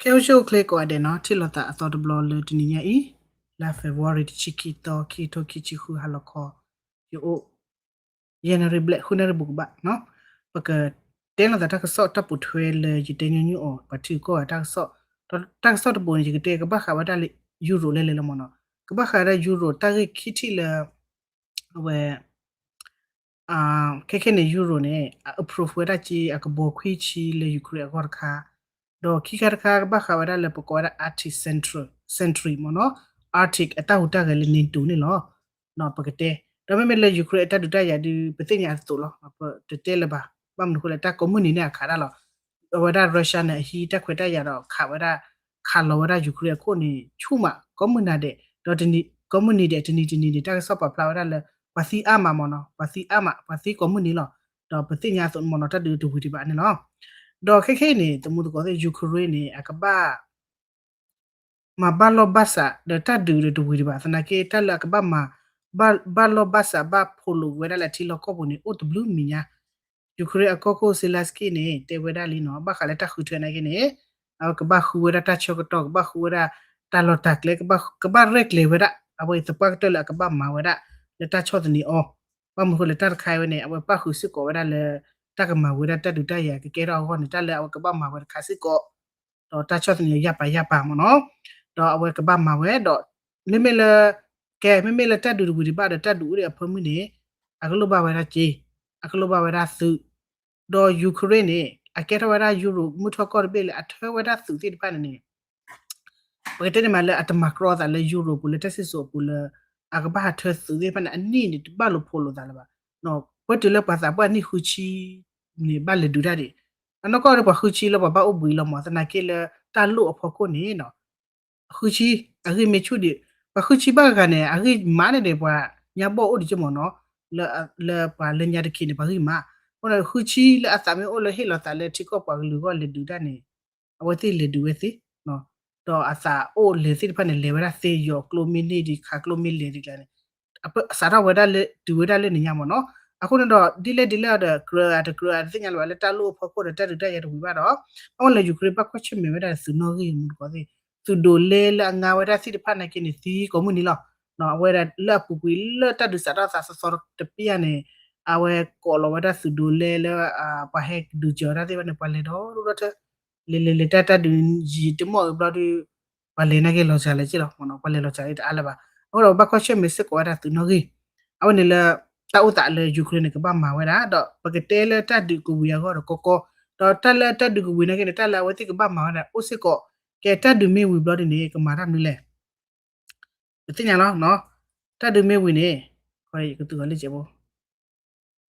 အဲၣ်အိၣ်ဆူၣ်အိၣ်ချ့ကိးဂၤဒဲးနီၤ, ထံၣ်လိာ်သးအသီတဘျီလၢတနံၤညါအံၤ, လါ February တဆံခံသီ ခံကထိခံဆံဃု ဟါလီၤခီ, ယအိၣ် ယဲၢ်နၣ်ရံၣ်ဘျဲၣ် ဃုနၣ်ရံၣ်ဘူးကဘၣ်နီၤ, ပကတဲလိာ်သးတၢ်ကစီၣ်တၢ်ပိာ်ထွဲလၢယတဲညီနုၢ်အီၤ ပှၤထံကီၢ်ဂၤတၢ်ကစီၣ်, ဒီးတၢ်ကစီၣ်တဘိန့ၣ် ယကတဲကဘၣ်ဃးဝဲဒၣ်လၢ Euro လဲလဲလီၤမ့ၢ်နီၤ, ကဘၣ်ဃးဝဲဒၣ် Euro တၢ်ဂ့ၢ်ခံထံၣ်လၢ အဝဲ ခဲခဲန့ၣ် Euro န့ၣ် အ approve ဝဲဒၣ်က့ အကဘီခွံဆံလၢ Ukraine အဂီၢ်တခါ, ဒီးခံခါတခါကဘၣ်ဃးဝဲဒၣ်လၢပကိးဝဲဒၣ် Arctic Century မ့ၢ်နီၤ, Arctic အတၢ်ဟူးတၢ်ဂဲၤလၢ NATO န့ၣ်လီၤ. ပကတဲ, ဒီးမ့မ့ၢ်လၢ Ukraine အတၢ်ဒုးတၢ်ယၤဒုး ပသ့ၣ်ညါအသိးလီၤ, ပတတဲလၢၤဘၣ်, ဘၣ်မနုၤအဃိလဲၣ် တၢ်ကိးမုၢ်နံၤန့ၣ်အခးတၢ်လီၤ. အဝဲဒၣ် Russia န့ၣ် အဟံးတၢ်ခွဲးတၢ်ယာ်ဒီးခးဝဲဒၣ်, ခးလီၤဝဲဒၣ် Ukraine အခိၣ်န့ၣ် ဆူၣ်မး ကိးမုၢ်နၤဒဲး, ဒီး ကိးမုၢ်နံၤဒဲး တနံၤတနံၤန့ၣ် တၢ်ကစီၣ်ပာ်ဖျါဝဲဒၣ်လၢ ပှၤသံအါမးမ့ၢ်နီၤ, ပှၤသံအါမး ပှၤသံကိးမုၢ်နံၤလီၤ. ဒီးပသ့ၣ်ညါအသိးမ့ၢ်နီၤ တၢ်ဒုးတဝံၤဒံးဘၣ်န့ၣ်လီၤ. ဒီးခဲခဲအံၤန့ၣ် သမူသကိးသ့ၣ် Ukraine န့ၣ် အကဘၣ် မၤဘၣ်လီၢ်ဘၣ်စး ဒီးတၢ်ဒုးဒီးတဝံၤဒံးဘၣ် သနာ်က့ တၢ်လၢအကဘၣ်မၤ ဘၣ်လီၢ်ဘၣ်စး ဘၣ်ဖိးလိာ်ဝဲဒၣ်လၢအထံလီၢ်ကီၢ်ပူၤန့ၣ် အိၣ်တဘျုးမံၤညါ. Ukraine အကီၢ်ခိၣ် Zelensky န့ၣ် တဲဝဲဒၣ်လံနီၤ, ဘၣ်ဃးလၢတၢ်ဃုထၢနာ်က့န့ၣ် အဝဲကဘၣ်ဃုဝဲဒၣ်တၢ်ဆၢကတီၢ်, ကဘၣ်ဃုဝဲဒၣ်တၢ်လီၤတၢ်ကျဲ, ကဘၣ်ရဲၣ်ကျဲၤဝဲဒၣ် အဝဲသပှၢ်ကတၢၢ်လၢအကဘၣ်မၤဝဲဒၣ် လၢတၢ်ဆီၣ်သနံးအီၤ, ဘၣ်မနုၤအဃိလၢတၢ်တခါအံၤဝဲန့ၣ် အဝဲပၣ်ဃုာ်စ့ၢ်ကီးဝဲဒၣ်လၢ တၢ်ကမၤဝဲဒၣ်တၢ်ဒုးတၢ်ယၤကကဲထီၣ်အဂီၢ်န့ၣ် တၢ်လၢအဝဲကဘၣ်မၤဝဲတခါစ့ၢ်ကီး ဒီးတၢ်ဆီၣ်သနံးအီၤယၢ်ပၤယၢ်ပၤမ့ၢ်နီၤ, ဒီးအဝဲကဘၣ်မၤဝဲဒီး မ့မ့ၢ်လၢ ကဲ မ့မ့ၢ်လၢတၢ်ဒုးတဝံၤဒံးဘၣ်ဒီး တၢ်ဒုးအိၣ်ဒံးအဖၢမုၢ်န့ၣ် အကလိၣ်ဘၣ်ဝဲဒၣ်စ့, အကလိၣ်ဘၣ်ဝဲဒၣ်သုး, ဒီး Ukraine န့ၣ် အကဲထီၣ်ဝဲဒၣ် Europe မုၢ်ထီၣ်ကီၢ်တဘ့ၣ်လၢအထၢဝဲဒၣ်သုးသ့ၣ်တဖၣ်န့ၣ်န့ၣ် ပကတဲန့ၣ်မးလၢအတမၤကြီအသးလၢ Europe ပူၤလၢတၢ်စံၣ်စိၤအပူၤလၢ အကဘၣ်ဟးထၢသုးသ့ၣ်တဖၣ်န့ၣ် အနံၣ်န့ၣ် တဘၣ်လိာ်ဖိးလိာ်သးလၢၤဘၣ်. ပှဲၤတုၤလၢပှၤသးပှၢ်နံၣ်ဃုဆံန့ၣ် ဘၣ်လဲၤဒုးတၢ်ဒံး, အနီၢ်ကီၢ်ဒီးပှၤဃုဆံလၢပှၤဘၣ်အိၣ်ဘှံးလီၤမး သနာ်က့လၢတၢ်လိၣ်အဖီခိၣ်န့ၣ် ဃုဆံ အဂံၢ်မ့ၢ်ဆူၣ်ဒံး, ပှၤဃုဆံဘၣ်ဂၤန့ၣ် အဂံၢ်မးန့ၣ်ဒီး ပှၤညါဘီၣ်အိၣ်ဒံးက့မ့ၢ်နီၤ, လၢပှၤလၢညါတက့ၢ်န့ၣ် ပှၤဂံၢ်မး, အဃိဒီးဃုဆံလၢအသးမ့ၢ်အိၣ်လၢဟ့ၣ်လီၤသးလၢထံကီၢ်ပှၤကလုာ်အဂီၢ်လဲၤဒုးတၢ်န့ၣ် အဝဲသ့ၣ်လဲၤဒုးဝဲသ့, ဒီးအသးအိၣ်လဲၤသ့ၣ်တဖၣ်န့ၣ် လဲၤဝဲဒၣ်သ့ ယီၤကျိမ့ၢ်န့ၢ်ဒံးခးကျိမ့ၢ်လဲၤဒံးကျါန့ၣ် စးထီၣ်ဝဲဒၣ်လၢ တုၤဝဲဒၣ်လၢနံၤညါမ့ၢ်နီၤ, အဃိန့ၣ်ဒီး ဒ်လဲၣ်ဒ်လဲၣ်ဒီး ကြၢးအတကြၢးအတသ့ၣ်ညါလၢၤဘၣ် လၢတၢ်လိၣ်အဖီခိၣ်ဒီးတၢ်ဒုးတၢ်ယၤတဝံၤဘၣ်ဒီး ဘၣ်မနုၤလၢ Ukraine ဘၣ်ကွၢ်ဆၢၣ်မဲာ်ဝဲဒၣ်သုးနီၣ်ဂံၢ်မူတကိးသ့ၣ်, သုးဒိးလဲလၢအငါဝဲဒၣ်သ့ၣ်တဖၣ်နာ်က့န့ၣ် သံကိးမုၢ်နံၤလီၤ. အဝဲဒၣ်လၢအပူၤကွံာ်လၢတၢ်ဒုးစးထီၣ်သးသီသီတပျၢ်န့ၣ် အဝဲကိးလီၤဝဲဒၣ်သုးဒိးလဲလၢ ပှၤဟဲဒုးစၢၤတၢ်သ့ၣ်တဖၣ်န့ၣ် ပှၤလဲၤဒီဒိၣ်ထၢၣ် လဲၤလဲၤလဲၤတၢ်တၢ်ဒုးယံာ်တမီၢ်အံၤဘျီဒီး ပှၤလဲၤနာ်က့လီၤစှၤလၢၤက့လီၤ, ပှၤလဲၤလီၤစှၤလၢတအါလၢၤဘၣ်. အဃိဒီးဘၣ်ကွၢ်ဆၢၣ်မဲာ်စ့ၢ်ကီးဝဲဒၣ်သုးနီၣ်ဂံၢ်, အဝဲန့ၣ်လၢ တၢ်အိၣ်သးလၢ Ukraine န့ၣ် ကဘၣ်မၤဝဲဒၣ် ဒီးပကတဲလၢတၢ်ဒုးကဝံၤအဂီၢ်ဒီးကီကီ, ဒီးတၢ်လၢတၢ်ဒုးကဝံၤနာ်က့န့ၣ် တၢ်လၢအဝဲသ့ၣ်ကဘၣ်မၤဝဲဒၣ်အိၣ်စ့ၢ်ကီး, ကဲတၢ်ဒုးမ့ၢ်ဝံၤဘျီဒ်န့ၣ် ကမၤတၢ်မနုၤလဲၣ် ပသ့ၣ်ညါလီၤ, တၢ်ဒုးမ့ၢ်ဝံၤန့ၣ် ယကသုးဂီၤလံကဲးဖိ,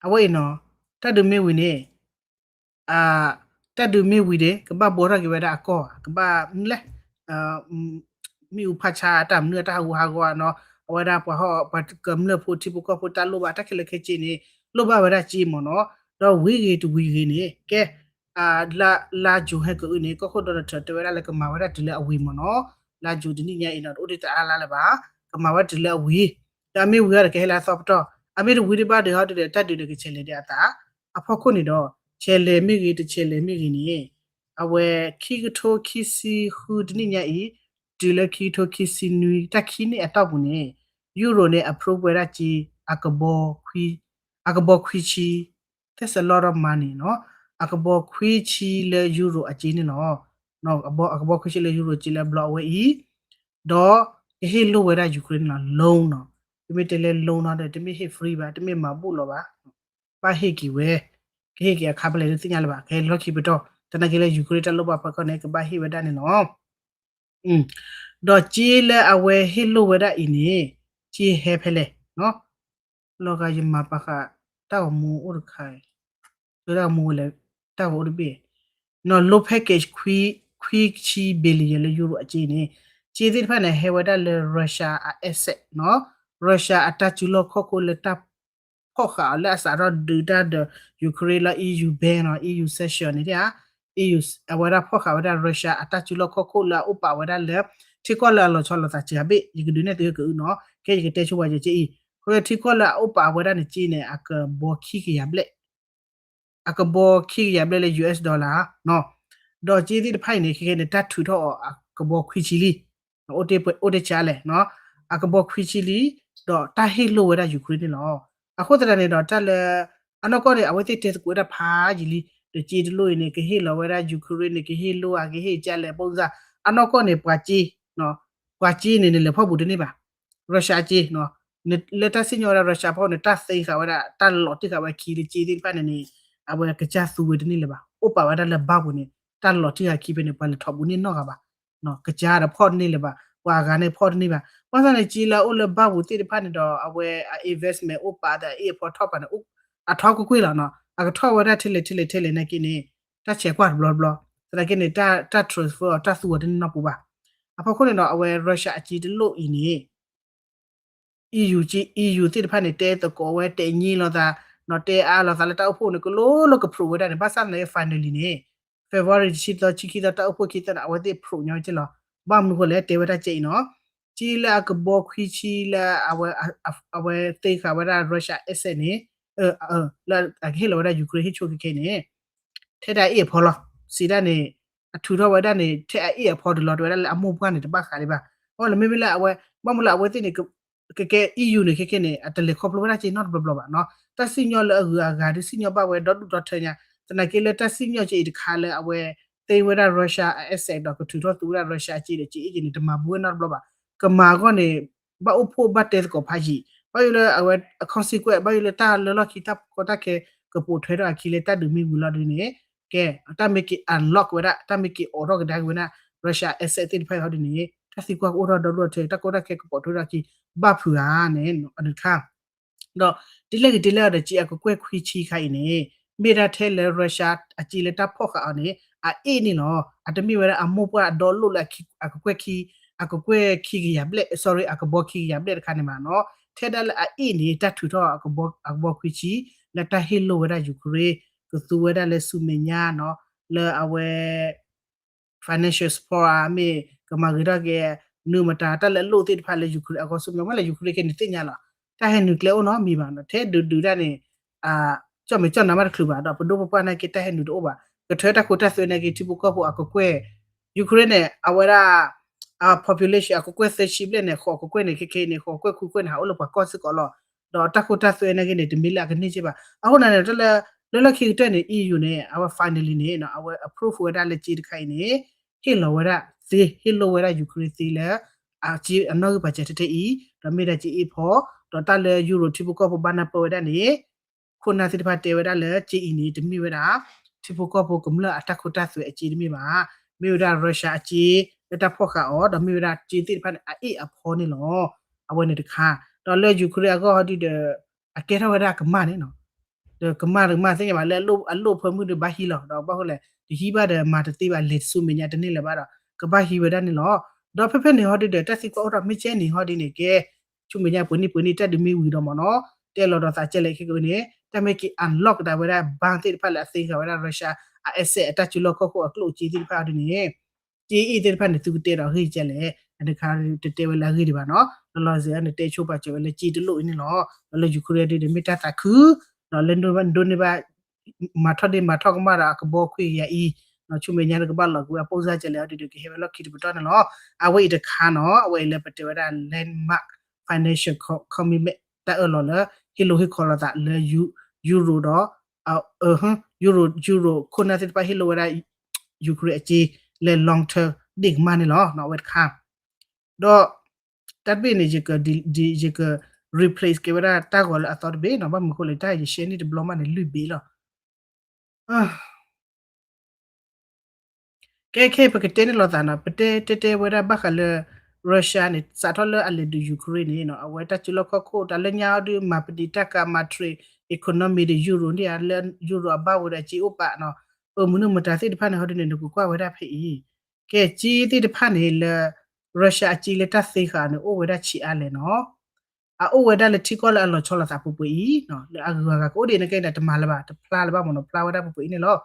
အဝဲအံၤနီၤ, တၢ်ဒုးမ့ၢ်ဝံၤန့ၣ်, တၢ်ဒုးမ့ၢ်ဝံၤန့ၣ် ကဘၣ်ဘှီထီၣ်က့ၤဝဲဒၣ်အကီၢ်, ကဘၣ်မနုၤလဲၣ်, မ့ၣ်အူဖးဆါတၢ်မနုၤအတၢ်ဟးဂူာ်ဟးဂီၤနီၤ, အဝဲဒၣ်ပှၤဟီၣ်ပှၤကမျၢၢ်ဖိထံဖိကီၢ်ဖိတၢ်လိၣ်ဘၣ်တၢ်ခဲလၢာ်ခဲဆ့န့ၣ် လိၣ်ဘၣ်ဝဲဒၣ်စ့မ့ၢ်နီၤ, ဒီးဝံၤဂ့ၤတဝံၤဂ့ၤန့ၣ် ကဲ လါယူၤဟဲကအုန့ၣ် ကီၢ်ခိၣ် Donald Trump တဲဝဲဒၣ်လၢကမၤဝဲဒၣ်တုၤလၢအဝံၤမ့ၢ်နီၤ, လါယူၤတနံၣ်ညါအံၤနီၤ တအိၣ်ဒံးတအါလါလၢၤဘၣ်, ကမၤဝဲတုၤလၢအဝံၤ, ဒီးအမ့ၢ်ဝံၤအီၤဒီးကဟဲလၢအသီပတီၢ်, အမ့ၢ်တဝံၤဒံးဘၣ်ဒီးဟီဒုးဒီး တၢ်ဒုးန့ၣ်ကဆဲးလဲၤဒံးအသး, အဖီခိၣ်န့ၣ်ဒီး ဆဲးလဲၤမ့ၢ်ဂ့ၤ တဆဲးလဲၤမ့ၢ်ဂ့ၤန့ၣ်, အဝဲခံကထိခံဆံဃုတနံၣ်ညါအံၤ တုၤလၢခံကထိခံဆံနွံ တၢ်ခံနံၣ်အတီၢ်ပူၤန့ၣ် Euro န့ၣ် approve ဝဲဒၣ်က့ အကဘီ အကဘီခွံဆံ that's a lot of money နီၤ, အကဘီခွံဆံလၢ Euro အက့န့ၣ်လီၤ, အကဘီခွံဆံလၢ Euro က့လၢအဘျီအဝဲအံၤ, ဒီးကဟ့ၣ်လိၣ်ဝဲဒၣ် Ukraine နီၤ loan နီၤ, တမ့ၢ်တဲလၢ loan နီၤဒီး တမ့ၢ်ဟ့ၣ် free ဘၣ် တမ့ၢ်မၤဘူၣ်လီၤဘၣ်, ဘၣ်ဟ့ၣ်က့ၤဝဲ, ကဟ့ၣ်က့ၤအခါဖဲလဲၣ်တသ့ၣ်ညါလၢၤဘၣ် ကဟဲလီၢ်ခံပတီၢ်, သနာ်က့လၢ Ukraine တၢ်လိၣ်ဘၣ်ဖီခိၣ်န့ၣ် ကဘၣ်ဟ့ၣ်ဝဲဒၣ်န့ၣ်လီၤ. ဒီးစ့လၢအဝဲဟ့ၣ်လိၣ်ဝဲဒၣ်အံၤန့ၣ် စ့ဟဲဖဲလဲၣ်, လီၤဂာ်ယမၤပာ်ဃာ်တၢ်ဂီၤမူအိၣ်တခါ, တၢ်ဂီၤမူဝဲလဲၣ်, တၢ်ဂီၤအိၣ်တဘ့ၣ်, နီၤ loan package ခွံဆံ billion လၢ Euro အစ့န့ၣ်, စ့သ့ၣ်တဖၣ်န့ၣ် ဟဲဝဲဒၣ်လၢ Russia အ asset နီၤ, Russia အတၢ်စုလီၢ်ခီၣ်ခိၣ်လၢတၢ် ဖီၣ်ဃာ်အီၤလၢအစးထီၣ်ဒုးတၢ်ဒီး Ukraine လၢ EU ban နီၤ EU sanction န့ၣ်ဧါ, EU အဝဲဒၣ်ဖီၣ်ဃာ်ဝဲဒၣ် Russia အတၢ်စုလီၢ်ခီၣ်ခိၣ်လၢအအိၣ်ပာ်ဝဲဒၣ်လၢ ထံကီၢ်လၢအလီၤဆီလိာ်သးစှၤဘ့ၣ် ယကဒုးနဲၣ်သုဟဲကအုနီၤ, ကဲယကတဲဆိဝဲယက့အံၤ, အဃိထံကီၢ်လၢအအိၣ်ပာ်ဝဲဒၣ်န့ၣ်စ့န့ၣ် အကဘီခံကယၤဘျဲၣ် အကဘီခံကယၤဘျဲၣ်လၢ US dollar နီၤ, ဒီးကၠ့သ့ၣ်တဖၣ်အံၤန့ၣ် ခဲကဲန့ၣ် တၢ်ထုးထီၣ်အီၤအကဘီခွံဆံလံ, အိၣ်တ့ၢ်ဆါလဲၣ်, အကဘီခွံဆံလံ, ဒီးတၢ်ဟ့ၣ်လိၣ်ဝဲဒၣ် Ukraine န့ၣ်လီၤ. အဃိသတးန့ၣ်ဒီး တၢ်လၢ အနီၢ်ကီၢ်န့ၣ် အဝဲသ့ၣ်တဲသကိးဝဲဒၣ်ဖးယံာ်လံ, ဒီးကၠ့တလိၣ်အံၤန့ၣ် ကဟ့ၣ်လီၤဝဲဒၣ် Ukraine န့ၣ် ကဟ့ၣ်လိၣ်ဧါ ကဟ့ၣ်ကလဲၣ် ပိၢ်စၢ်, အနီၢ်ကီၢ်န့ၣ် ပှၤကၠ့ ပှၤကၠ့န့ၣ် နလဲၤဖီၣ်ဘူးတန့ၢ်ဘၣ်, Russia ကၠ့, လၢတၢ်စံၣ်ညီၣ်ဝဲဒၣ် Russia ဖီန့ၣ် တၢ်သ့ဃာ်ဝဲဒၣ် တၢ်လီၤတံၢ်ဃာ်ဝဲခံလၢကၠ့သ့ၣ်တဖၣ်န့ၣ်န့ၣ် အဝဲကစၢ်သူဝဲတန့ၢ်လၢၤဘၣ်, အိၣ်ပာ်ဝဲဒၣ်လၢဘၣ်ပူၤန့ၣ် တၢ်လီၤတံၢ်ဃာ်ခံဖဲန့ၣ် ပှၤလဲၤထီၣ်ဘူးန့ၢ်နီတဂၤဘၣ်, ကစၢ်ဒီးဖီၣ်တန့ၢ်လၢၤဘၣ်, ပှၤအဂၤန့ၣ်ဖီၣ်တန့ၢ်ဘၣ်, ဘၣ်ဆၣ်န့ၣ် ကၠ့လၢအအိၣ်လၢဘၣ်ပူၤသ့ၣ်တဖၣ်န့ၣ်ဒီး အဝဲအ investment အိၣ်ပာ်ဒီးအအ့ၣ်အဖီထီၣ်ပာ်န့ၣ် အထီကွ့ၢ်ကွ့ၢ်လီၤနီၤ, အကထီၣ်ဝဲဒၣ်ထဲလဲၣ်ထဲလဲၣ်ထဲလဲၣ်နာ်က့န့ၣ် တၢ်ဆဲးကွၢ်တဘျီဘျီ, သနာ်က့န့ၣ် တၢ် transfer အီၤ တၢ်သူအီၤတန့ၢ်နီတပူၤဘၣ်. အဖီခိၣ်န့ၣ်ဒီး အဝဲ Russia အကၠ့တလိၣ်အံၤန့ၣ် EU ကၠ့ EU သ့ၣ်တဖၣ်န့ၣ် တဲသကိးဝဲ တဲညံလိာ်သး နီၤ တဲအါလိာ်သးလၢတၢ်အိၣ်ဖှိၣ်န့ၣ် ကလိၤလိၤက prove ဝဲဒၣ်န့ၣ် ဘၣ်ဆၣ်သနာ်က့ finally န့ၣ် February တဆံသီ ဆံခံသီ တၢ်အိၣ်ဖှိၣ်ခံသီန့ၣ် အဝဲသ့ၣ် prove ညီက့လီၤ. ဘၣ်မနုၤဃိလဲၣ် တဲဝဲဒၣ်ကဲအံၤနီၤ, ကၠ့လၢအကဘီခွံဆံလၢ အဝဲသ့ဃာ်ဝဲဒၣ် Russia asset န့ၣ် လၢအကဟ့ၣ်လီၤဝဲဒၣ် Ukraine ဟ့ၣ်ဆိခဲခဲန့ၣ် ထဲဒၣ်အ့ၣ်အဖီလီၤ. စံးဒၣ်န့ၣ် အထုးထီၣ်ဝဲဒၣ်န့ၣ် ထဲအအ့ၣ်အဖီဒုးလီၤ တဲဝဲဒၣ်လၢအမိၢ်ပှၢ်န့ၣ် တဘၣ်ဃးဒံးဘၣ်. အဃိလၢမ့မ့ၢ်လၢအဝဲ ဘၣ်မနုၤလၢအဝဲသ့ၣ်န့ၣ် ကကဲ EU န့ၣ် ခဲခဲန့ၣ် အတလဲၤခီဖျိဝဲဒၣ်က့နီတဘျီဘျီဘၣ်နီၤ. တၢ်စံၣ်ညီၣ်လၢအဂုၤအဂၤဒုးစံၣ်ညီၣ်ဘၣ်ဝဲဒီဒူၣ်ဒီထၢညါ, သနာ်က့လၢတၢ်စံၣ်ညီၣ်ကဲအံၤတခါလၢအဝဲ သ့ဝဲဒၣ် Russia အ asset ဒီးကထုးထီၣ်သူဝဲဒၣ် Russia အကၠ့ဒီးကၠ့အ့ၣ်က့န့ၣ် တမၤဘူးဝဲနီတဘျီဘၣ်. ကမၤအဂီၢ်န့ၣ် ဘၣ်အိၣ်ဖှိၣ်ဘၣ်တဲသကိးဖးယံာ်, ဘၣ်ယိၣ်လၢအဝဲ အ consequence ဘၣ်ယိၣ်လၢတၢ်လၢလီၢ်ခံတၢ်ကီတၢ်ခဲ ကပိာ်ထွဲထီၣ်အခံလၢတၢ်ဒုးမ့ၢ်ဝံၤလီၤဒ်န့ၣ် ကဲ တၢ်မ့ၢ်က့ၤ unlock ဝဲဒၣ် တၢ်မ့ၢ်က့ၤအိးထီၣ်ကဒါက့ၤဝဲဒၣ် Russia asset သ့ၣ်တဖၣ်အံၤဟီဒ်န့ၣ် တၢ်သံကွၢ်ကအိၣ်ထီၣ်ဒီဒူၣ်ဒီထၢ တၢ်ကီတၢ်ခဲကပိာ်ထွဲထီၣ်အခံ ဘၣ်ဖုးဧါန့ၣ် အဒုးတခါ ဒီး ဒ်လဲၣ်ဂ့ၤဒ်လဲၣ်ဒီး ကၠ့အကကွဲၢ်ခွံဆံခါအံၤန့ၣ် မ့ၢ်ဒၣ်ထဲလၢ Russia အကၠ့လၢတၢ်ဖီၣ်ဃာ်အီၤန့ၣ် အအ့ၣ်န့ၣ်လီၤ. အတမ့ၢ်ဝဲဒၣ်အမိၢ်ပှၢ်အဒီလိၣ်လၢအကကွဲၢ်ခံ အကကွဲၢ်ခံကယၤဘျဲၣ် sorry အကဘီခံကယၤဘျဲၣ်တခါန့ၣ်မးနီၤ. ထဲဒၣ်လၢအအ့ၣ်န့ၣ် တၢ်ထုးထီၣ် အကဘီခွံဆံ လၢတၢ်ဟ့ၣ်လိၣ်ဝဲဒၣ် Ukraine ကသူဝဲဒၣ်လၢဆူမဲာ်ညါနီၤ လၢအဝဲ financial support ဧါ မ့ၢ်ကမၤဂ့ၤထီၣ်က့ၤ နုၢ်မတၤ တၢ်လၢအလိၣ်သ့ၣ်တဖၣ်လၢ Ukraine အဂီၢ် ဆူမဲာ်ညါ မ့ၢ်လၢ Ukraine ကဲန့ၣ်သ့ၣ်ညါလီၤ. တၢ်ဟဲနုာ်ကျဲအိၣ်နီတမံၤဘၣ်နီၤ ထဲဒုးဒုးဒၣ်န့ၣ် ကၠီၣ်မဲာ်ကၠီၣ်နါမးတချုးဘၣ်ဒီး ပဒိၣ်ပပှၢ်နာ်က့ တၢ်ဟဲနုာ်တအိၣ်ဘၣ်. ကထၢတၢ်ခိတၢ်သွဲနာ်က့ ထံဖိကီၢ်ဖိအကကွဲၢ် Ukraine န့ၣ် အဝဲဒၣ် အ population အကကွဲၢ်သၢဆံဘျဲၣ်န့ၣ် ဃိးကကွဲၢ်န့ၣ် ခဲခဲအံၤန့ၣ် ဃိးကကွဲၢ်ခွံကကွဲၢ်န့ၣ် ဟးအိၣ်လၢပှၤကီၢ်စ့ၢ်ကီးလီၤ. ဒီးတၢ်ခိတၢ်သွဲနာ်က့န့ၣ် တမ့ၢ်လၢအကန့ၢ်က့ဘၣ်. အဃိန့ၣ်န့ၣ် တၢ်လၢ လၢလီၢ်ခံကတၢၢ်န့ၣ် EU န့ၣ် အဝဲ finally န့ၣ် အဝဲ approve ဝဲဒၣ်လၢကၠ့တခါအံၤန့ၣ် ဟ့ၣ်လီၤဝဲဒၣ်သ့ ဟ့ၣ်လိၣ်ဝဲဒၣ် Ukraine သ့လၢ အကၠ့အနီၣ်ဂံၢ်ပာ်စၢၤထဲထဲအံၤ ဒီးမ့ၢ်ဒၣ်ကၠ့အ့ၣ်ဖီ ဒီးတၢ်လၢ Euro ထံဖိကီၢ်ဖိဘၣ်နၢ်ပၢၢ်ဝဲဒၣ်န့ၣ် ခိၣ်နၢ်သ့ၣ်တဖၣ်တဲဝဲဒၣ်လၢကၠ့အံၤန့ၣ် တမ့ၢ်ဝဲဒၣ် ထံဖိကီၢ်ဖိကမျၢၢ်အတၢ်ခိတၢ်သွဲအကၠ့တမ့ၢ်ဘၣ်. မ့ၢ်ဝဲဒၣ် Russia အကၠ့ လၢတၢ်ဖီၣ်ဃာ်အီၤ ဒီးမ့ၢ်ဝဲဒၣ်ကၠ့သ့ၣ်တဖၣ်န့ၣ် အအ့ၣ်အဖီန့ၣ်လီၤ. အဝဲန့ၣ်တခါ ဒီးလၢ Ukraine အဂီၢ်ဟီဒုဒီး အကဲထီၣ်ဝဲဒၣ်ကမၣ်န့ၣ်နီၤ ဒီးကမၣ်တကမၣ်သ့ၣ်ညါဘၣ်လၢအလိၣ်အလိၣ်ဖၢမုၢ်ဒီးဘၣ်ဟံးလီၤ ဒီးဘၣ်ဃိလဲၣ် တဟံးဘၣ်ဒီးမၤတသ့ဘၣ် လဲၤဆူမဲာ်ညါတန့ၢ်လၢၤဘၣ်ဒီး ကဘၣ်ဟံးဝဲဒၣ်န့ၣ်လီၤ. ဒီးဖဲဖဲန့ၣ်ဟီဒုဒီး တၢ်သံကွၢ်အိၣ်ထီၣ်မ့ၢ်ကဲန့ၣ်ဟီဒ်န့ၣ်ကဲ ဆူမဲာ်ညါပှဲၤနံၣ်ပှဲၤနံၣ် တၢ်ဒုးမ့ၢ်ဝံၤဒီးမ့ၢ်နီၤ တဲလီၤဒီးသးကဲလဲၣ်ခဲကန့ၣ် တၢ်မ့ၢ်က့ၤ unlock ဒၣ်ဝဲဒၣ် bank သ့ၣ်တဖၣ်လၢအသ့ဃာ်ဝဲဒၣ် Russia အ asset အတၢ်စုလီၢ်ခီၣ်ခိၣ်အကျိၣ်အစ့သ့ၣ်တဖၣ်ဟီဒ်န့ၣ် ကၠ့အ့ၣ်သ့ၣ်တဖၣ်န့ၣ် သုကတဲဒီးအဂ့ၢ်ကဲလဲၣ် အန့ၣ်ခါတတဲဝဲလၢအဂ့ၢ်ဒံးဘၣ်နီၤ လီၤလီၤဆဲးဆဲးန့ၣ် တဲဆိပာ်စၢၤဝဲလၢကၠ့တလိၣ်အံၤန့ၣ်လီၤ. ဒီးလၢ Ukraine ဒ်န့ၣ် မ့ၢ်တၢ်သးခု ဒီးလၢဒိးန့ၢ်ဘၣ် မၤထီၣ်ဒ့မၤထီၣ်ကမၣ်ဒီးအကဘီခွံကယၤအံၤ ဆူမဲာ်ညါန့ၣ်ကဘၣ်လီၤကွံာ်အပိၢ်စၢ်ကဲလဲၣ် အီၤဒ်န့ၣ် ကဟဲဝဲလီၢ်ခံတပတီၢ်န့ၣ်လီၤ. အဝဲအံၤတခါနီၤ အဝဲအံၤလၢပတဲဝဲဒၣ် landmark financial commitment တၢ်အၢၣ်လီၤလၢ ဟ့ၣ်လိာ်ဟ့ၣ်ခီလိာ်သးလၢ Euro ဒီး Euro Euro ခိၣ်နၢ်သ့ၣ်တဖၣ်ဟ့ၣ်လိာ်ဝဲဒၣ် Ukraine အကၠ့လၢ long term ဒ့ၣ်ကမၣ်န့ၣ်လီၤ အဝဲတခါ ဒီး တၢ်တဘ့ၣ်န့ၣ် ယက replace က့ၤဝဲဒၣ်တၢ်ဂီၤလၢအသီတဘ့ၣ်နီၤ ဘၣ်မနုၤအဃိလဲၣ် တၢ်ယ share န့ၣ်တဘျီမးန့ၣ် လွံၢ်ဘ့ၣ်လီၤ. ကဲခဲအံၤ ပကတဲန့ၣ်လိာ်သးနီၤ ပတဲတဲတဲဝဲဒၣ်ဘၣ်ဃးလၢ Russia န့ၣ် စးထီၣ်လၢအလဲၤဒုး Ukraine န့ၣ်နီၤ အဝဲတၢ်စုလီၢ်ခီၣ်ခိၣ် တၢ်လၢညါအီၤဒုး မၤပဒံးတၢ်ကၤ မၤ trade economy ဒီး Euro န့ၣ်ဧါ လၢ Euro အဘၣ်ဝဲဒီးကၠ့အိၣ်ပာ်နီၤ အမနုၤမတၤသ့ၣ်တဖၣ်န့ၣ် ဟီဒ်န့ၣ် နကကွၢ်ဝဲဒၣ်ဖဲအံၤ ကဲကၠ့သ့ၣ်တဖၣ်န့ၣ်လၢ Russia အကၠ့လၢတၢ်သ့ဃာ်န့ၣ် အိၣ်ဝဲဒၣ်ဆံးအါလဲၣ်နီၤ အအိၣ်ဝဲဒၣ်လၢထံကီၢ်လၢအလီၤဆီလိာ်သးပှဲၤပှဲၤအံၤ လၢအဂုၤအဂၤကအိၣ်ဒ်န့ၣ်ကဲန့ၣ် တမၤလၢၤဘၣ် တဖျါလၢၤဘၣ်မ့ၢ်နီၤ ဖျါဝဲဒၣ်ပှဲၤပှဲၤအံၤန့ၣ်လီၤ.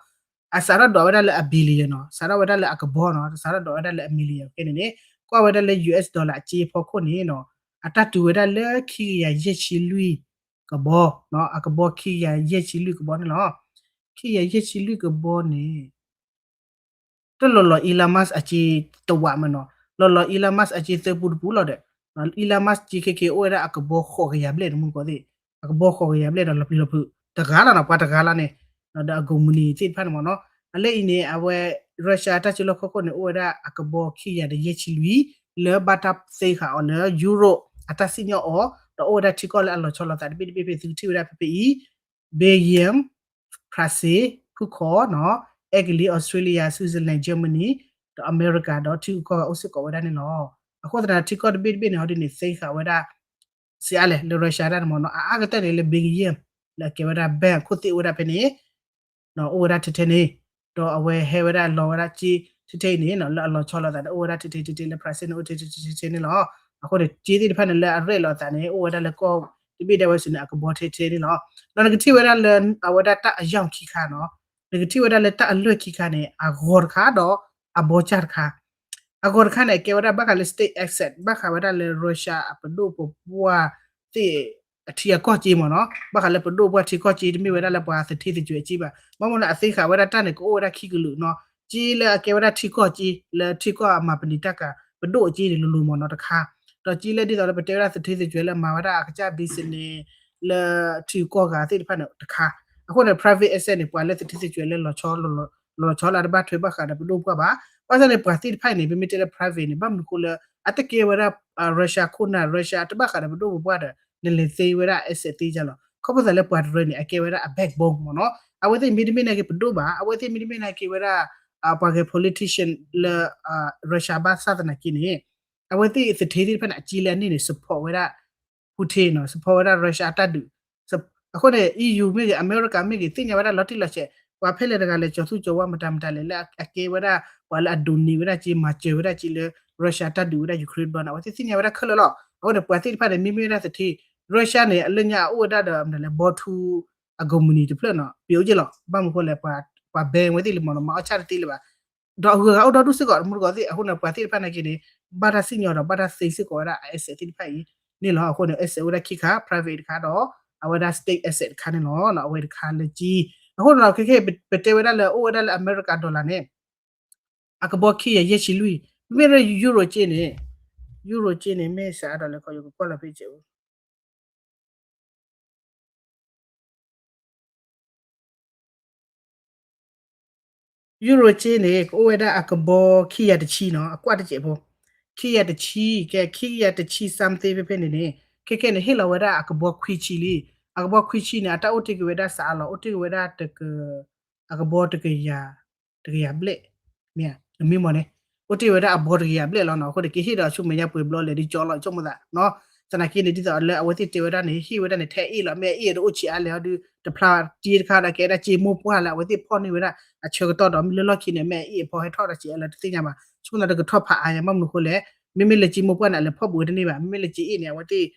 အစးထီၣ်ဒိးဝဲဒၣ်လၢအ billion နီၤ စးထီၣ်ဝဲဒၣ်လၢအကဘီနီၤ စးထီၣ်ဒိးဝဲဒၣ်လၢအ million ကဲန့ၣ်န့ၣ် ကွၢ်ဝဲဒၣ်လၢ US dollar အကၠ့ဖီခိၣ်န့ၣ်နီၤ အတၢ်တုၤဝဲဒၣ်လၢခံကယၤယဲၢ်ဆံလွံၢ်ကဘီ အကဘီခံကယၤယဲၢ်ဆံလွံၢ်ကဘီန့ၣ်လီၤ. ခံကယၤယဲၢ်ဆံလွံၢ်ကဘီန့ၣ် တၢ်လီၤလီၤ Elon Musk အစ့တဝးမးနီၤ, လီၤလီၤ Elon Musk အစ့သၢပူတပူလီၤဒီး Elon Musk စ့ခဲက့ၤအိၣ်ဝဲဒၣ်အကဘီဃိးကယၤဘျဲၣ်တမူတကိးသ့ၣ်, အကဘီဃိးကယၤဘျဲၣ်ဒီးလီၤပျံၤလီၤဖုး တဂၤလီၤနီၤ ပှၤတဂၤလီၤန့ၣ်, ဒီးအကိးမုၢ်နံၤသ့ၣ်တဖၣ်န့ၣ်မးနီၤ, အလၢအံၤန့ၣ် အဝဲ Russia အတၢ်စုလီၢ်ခီၣ်ခိၣ်န့ၣ် အိၣ်ဝဲဒၣ်အကဘီခံကယၤဒီးယဲၢ်ဆံလွံၢ် လၢဘၣ်တၢ်သ့ဃာ်အီၤလၢ Europe အတၢ်စံၣ်ညီၣ်အီၤ, ဒီးအိၣ်ဝဲဒၣ်ထံကီၢ်လၢအလီၤဆီလိာ်သးတဘ့ၣ်တဘ့ၣ်ဖဲသုကထံၣ်ဝဲဒၣ်ဖဲဖဲအံၤ Belgium, France, ဖုခီနီၤ, Italy, Australia, Switzerland, Germany, ဒီးအမဲရကၤ ဒီးထံဂုၤကီၢ်ဂၤအိၣ်စ့ၢ်ကီးဝဲဒၣ်န့ၣ်လီၤ. အဃိသတးဒီးထံကီၢ်တဘ့ၣ်တဘ့ၣ်န့ၣ် ဟီဒ်န့ၣ် သ့ဃာ်ဝဲဒၣ် စ့အါလဲၣ် လၢ Russia တၢ်န့ၣ်မ့ၢ်နီၤ, အအါကတၢၢ်န့ၣ်လၢ Belgium လၢအကဲဝဲဒၣ် bank ခိၣ်သ့ၣ်အိၣ်ဝဲဒၣ်ဖဲန့ၣ် အိၣ်ဝဲဒၣ်ထဲထဲန့ၣ်, ဒီးအဝဲဟဲဝဲဒၣ်လီၤဝဲဒၣ်စ့ထဲထဲအံၤန့ၣ် လၢအလီၤဆီလိာ်သးဒီးအိၣ်ဝဲဒၣ်ထဲထဲထဲထဲလၢ France န့ၣ်အိၣ်ထဲထဲထဲထဲန့ၣ်လီၤ. အဃိန့ၣ် စ့သ့ၣ်တဖၣ်န့ၣ် လၢအရဲၣ်လီၤအသးန့ၣ် အိၣ်ဝဲဒၣ်လၢကီၢ်တဘ့ၣ်ဒၣ်ဝဲစုာ်န့ၣ် အကဘီထဲထဲန့ၣ်လီၤ. ဒီးနကထံၣ်ဝဲဒၣ်လၢ အဝဲဒၣ်တၢ်အယီၢ်ခံခါနီၤ, နကထံၣ်ဝဲဒၣ်လၢတၢ်အလွဲၢ်ခံခါန့ၣ် အဂီၤတခါဒီးအဘီစၢ်တခါ အဂီၤတခါန့ၣ် အကဲဝဲဒၣ်ဘၣ်ဃးလၢ state asset ဘၣ်ဃးဝဲဒၣ်လၢ Russia အပဒိၣ်ပပှၢ်သ့ၣ်အထံအကီၢ်စ့မ့ၢ်နီၤ, ဘၣ်ဃးလၢပဒိၣ်ပှၢ်ထံကီၢ်စ့ တမ့ၢ်ဝဲဒၣ်လၢပှၤသထ့သကွဲးအစ့ဘၣ်. ဘၣ်မနုၤလၢအသ့ဃာ်ဝဲဒၣ်တၢ်န့ၣ် ကအိၣ်ဝဲဒၣ်ခံကလုာ်နီၤ, စ့လၢအကဲဝဲဒၣ်ထံကီၢ်စ့ လၢထံကီၢ်အမၤပနံာ်တၢ်ကၤ ပဒိၣ်အစ့န့ၣ် လိၤလိၤမ့ၢ်နီၤတခါ, ဒီးစ့လၢဒ်သိးလၢပတဲဝဲဒၣ်သထ့သကွဲးလၢမၤဝဲဒၣ်အကစၢ် business လၢထံကီၢ်ဂၤသ့ၣ်တဖၣ်န့ၣ်တခါ, အဃိန့ၣ် private asset န့ၣ် ပှၤလၢသထ့သကွဲးလၢလီၤဆီ လီၤဆီလၢအတဘၣ်ထွဲဘၣ်ဃးဒီးပဒိၣ်ပှၢ်ဘၣ်. ဘၣ်ဆၣ်န့ၣ် ပှၤသ့ၣ်တဖၣ်အံၤန့ၣ် ပမ့ၢ်တဲလၢ private န့ၣ် ဘၣ်မနုၤဃိလၢ အတကဲဝဲဒၣ် Russia ခိၣ်နၢ် Russia တဘၣ်ဃးဒီးပဒိၣ်ပပှၢ်ဒီး နလဲၤသ့ဝဲဒၣ် asset သ့ကလီၤ. ခီဖျိသးလၢပှၤတရၢန့ၣ် အကဲဝဲဒၣ်အ backbone မ့ၢ်နီၤ. အဝဲသ့ၣ်မ့တမ့ၢ်နာ်က့ပဒိၣ်ဘၣ်, အဝဲသ့ၣ်မ့တမ့ၢ်နာ်က့ဝဲဒၣ် ပှၤဂဲၤ politician လၢ Russia ဘၣ်ဆၣ်သနာ်က့န့ၣ် အဝဲသ့ၣ်သထ့သ့ၣ်တဖၣ်န့ၣ် အစ့လၢအန့ၣ်န့ၣ် support ဝဲဒၣ် Putin နီၤ, support ဝဲဒၣ် Russia အတၢ်ဒုး အဃိန့ၣ် EU မ့ၢ်ဂ့ၤ အမဲရကၤမ့ၢ်ဂ့ၤ သ့ၣ်ညါဝဲဒၣ်လီၤတံၢ်လီၤဆဲး ပှၤဖဲလဲၣ်တဂၤလဲၤကၠီၤသူၣ်ကၠီၤဝါမတၤမတၤလဲၣ် လၢအကဲဝဲဒၣ် ပှၤလၢအဒိးန့ၢ်ဝဲဒၣ်စ့ မၤစၢၤဝဲဒၣ်စ့လၢ Russia တၢ်ဒုးဝဲဒၣ် Ukraine တဘျီန့ၣ် အဝဲသ့ၣ်သ့ၣ်ညါဝဲဒၣ်ခဲလၢာ်လီၤ. အဃိန့ၣ် ပှၤသ့ၣ်တဖၣ်န့ၣ် မ့မ့ၢ်ဝဲဒၣ်သထ့ Russia န့ၣ် အလၢညါအအိၣ်ဝဲဒၣ်ဒီး မနုၤလဲၣ် ဘီထူ အကိးမုၢ်နံၤတဖျၢၣ်နီၤ ပျိက့လီၤ. ဘၣ်မနုၤဃိလဲၣ် ပှၤ ban ဝဲသ့ၣ်လံမ့ၢ်နီၤ မၤအီၣ်ဆၣ်တသ့လၢၤဘၣ်. ဒီးအဂုၤအဂၤအိၣ်ဒီဒူၣ်စ့ၢ်ကီး တမူတကိးသ့ၣ် အဃိန့ၣ် ပှၤသ့ၣ်တဖၣ်နာ်က့န့ၣ် ဘၣ်တၢ်စံၣ်ညီၣ်ဒီး ဘၣ်တၢ်သ့စ့ၢ်ကီးဝဲဒၣ်အ asset သ့ၣ်တဖၣ်အံၤန့ၣ်လီၤ. အဃိန့ၣ် asset အိၣ်ဝဲဒၣ်ခံခါ private တခါဒီး အဝဲဒၣ် state asset တခါန့ၣ်လီၤ. အဝဲတခါလၢကံ အဃိန့ၣ်ဒီး ခဲခဲ ပတဲဝဲဒၣ်လၢအိၣ်ဝဲဒၣ်လၢအမဲရကၤ dollar န့ၣ် အကဘီခံကယၤယဲၢ်ဆံလွံၢ်, မ့မ့ၢ်လၢ euro က့န့ၣ် euro က့န့ၣ် မ့ၢ်စးအါဒီးလဲၤခီ ယကကွၢ်လီၤဖဲကဲး euro က့န့ၣ် ကအိၣ်ဝဲဒၣ်အကဘီခံကယၤတဆံနီၤ အကွၢ်တစဲးဖိ, ခံကယၤတဆံ ကဲ ခံကယၤတဆံ something ဖဲဖဲန့ၣ်န့ၣ် ခဲခဲန့ၣ် ဟ့ၣ်လီၤဝဲဒၣ်အကဘီခွံဆံလံ. အကဘီခွံဆံန့ၣ် အတၢ်အိၣ်တ့ၢ်က့ၤဝဲဒၣ်စးအါလီၤ အိၣ်တ့ၢ်က့ၤဝဲဒၣ်တက အကဘီတကယၤ တကယၤဘျဲၣ် မ့ၢ်ဧါ တမ့ၢ်မ့ၢ်န့ၣ် အိၣ်တ့ၢ်ဝဲဒၣ်အဘီတကယၤဘျဲၣ်လီၤနီၤ. အဃိန့ၣ် ကဟ့ၣ်ဒီးဆူမဲာ်ညါပှဲၤဘျီလဲၣ်ဒ်ကၠီလီၤ ဆိကမိၣ်သးနီၤ. သနာ်က့န့ၣ် ဒ်သိးလၢအဝဲသ့ၣ်တဲဝဲဒၣ်န့ၣ် ဟ့ၣ်ဝဲဒၣ်န့ၣ် ထဲအ့ၣ်လီၤ မ့ၢ်အအ့ၣ်အတအိၣ်ဆံးအါလဲၣ်အီၤဒီး တဖျါစ့တခါဒီး ကဲဒၣ်စ့မိၢ်ပှၢ်လၢအဝဲသ့ၣ်ဖီၣ်န့ၢ်ဝဲဒၣ် အဆၢကတီၢ်ဒီး မ့ၢ်လၢလီၢ်ခံန့ၣ် မ့ၢ်အအ့ၣ်အဖီဟဲထီၣ်ဒီးစ့အါလဲၣ်တသ့ၣ်ညါဘၣ်. ဆိကမိၣ်သးတကထီၣ်ဖးအါညါ ဘၣ်မနုၤဃိလဲၣ် မ့မ့ၢ်လၢစ့မိၢ်ပှၢ်န့ၣ် အလဲၤဖီၣ်ဘူးဝဲတန့ၢ်ဘၣ်. မ့မ့ၢ်လၢစ့အ့ၣ်န့ၣ် အဝဲသ့ၣ်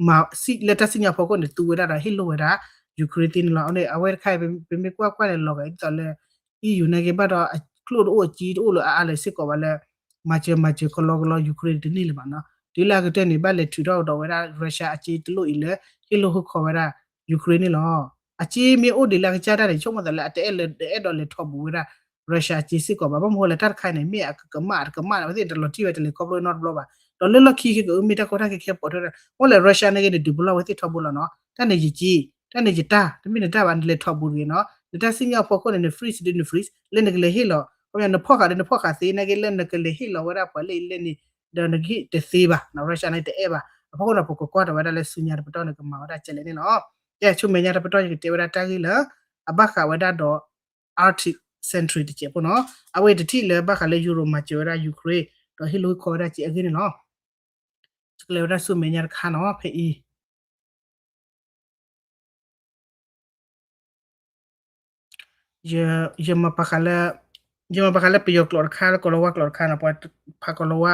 မၤစံၣ်လၢတၢ်စံၣ်ညီၣ်ဖီခိၣ်န့ၣ် သူဝဲဒၣ်ဒီးဟ့ၣ်လိာ်ဝဲဒၣ် Ukraine သ့ၣ်န့ၣ်လီၤ. အဝဲတခါအံၤ ပမ့ၢ်ကွၢ်ကွၢ်န့ၣ် လီၤဂာ်ဒ်သိးလၢ EU နာ်က့ဘၣ်ဒီး အကျိၣ်တအိၣ်အစ့တအိၣ်လၢအအါလၢၤစ့ၢ်ကီးဘၣ်လၢ မၤစၢၤမၤစၢၤကလီကလီ Ukraine တန့ၢ်လၢၤဘၣ်နီၤ. တုၤလၢအကတၢၢ်န့ၣ် ဘၣ်လဲၤထုးထီၣ်ကဒီးဝဲဒၣ် Russia အစ့တလိၣ်အံၤလၢ ဟ့ၣ်လိာ်ဟ့ၣ်ခီဝဲဒၣ် Ukraine န့ၣ်လီၤ. အစ့မ့ၢ်အိၣ်ဒံးလၢအကစၢ်တၢ်န့ၣ် ဆိကမိၣ်သးလၢအတအဲၣ်လၢ တအဲၣ်ဒိးလဲၤထီၣ်ဘူးဝဲဒၣ် Russia အစ့စ့ၢ်ကီးဘၣ်. ဘၣ်မနုၤဃိလဲၣ် တၢ်တခါအံၤန့ၣ် မ့ၢ်အကကမၣ်တကမၣ်န့ၣ် အဝဲသ့ၣ်တလီၤတံၢ်ဝဲတလဲၤခီဖျိနီတဘျီဘၣ်. ဒီးလၢလီၢ်ခံခဲကအုၣ်မ့ၢ်တၢ်ကီတၢ်ခဲခဲပိာ်ထွဲဒၣ် အိၣ်လဲၣ် Russia နာ်က့န့ၣ် ဒုးပလီၢ်ဝဲသ့ၣ်ထီဘိလီၤနီၤ. တၢ်န့ၣ်ယစ့ တၢ်န့ၣ်ယတၢ် တမ့ၢ်နတၢ်ဘၣ် နလဲၤထီၣ်ဘူးတဂ့ၤနီၤ. နတၢ်စံၣ်ညီၣ်ဖီခိၣ်န့ၣ် န freeze ဒ်န freeze လၢနကလဲၤဟ့ၣ်လီၤ နဖီၣ်ဃာ်ဒီးနဖီၣ်ဃာ်သ့ နာ်က့လၢနကလဲၤဟ့ၣ်လီၤဝဲဒၣ်ပှၤလၢအံၤလၢန့ၣ် ဒီးနကဟ့ၣ်တသ့ဘၣ်နီၤ. Russia န့ၣ်တအဲၣ်ဘၣ်. အဖီခိၣ်န့ၣ် ပကကွၢ်ထီၣ်ဝဲဒၣ်လၢဆူညါတပတီၢ်န့ၣ် ကမၤဝဲဒၣ်ကဲလဲၣ်န့ၣ်လီၤ. ကဲ ဆူမဲာ်ညါတပတီၢ် ယကတဲဝဲဒၣ်တၢ်ဂ့ၢ်လၢ အဘၣ်ဃးဝဲဒၣ်ဒီး Arctic Century တစဲးဖိနီၤ. အဝဲအံၤတထံၣ်လၢဘၣ်ဃးလၢ Europe မၤစၢၤဝဲဒၣ် Ukraine ဒီးဟ့ၣ်လိာ်ဟ့ၣ်ခီဝဲဒၣ်စ့အဂ့ၢ်န့ၣ်လီၤ. ကလဲၤဝဲဒၣ်ဆူမဲာ်ညါတခါနီၤ ဖဲအံၤ ယ ယမၤပာ်ဃာ်လၢ ယမၤပာ်ဃာ်လၢပယီၤကျိာ်တခါ လၢကီၢ်လီၤဝါကျိာ်တခါနီၤ ပှၤဖးကီၢ်လီၤဝါ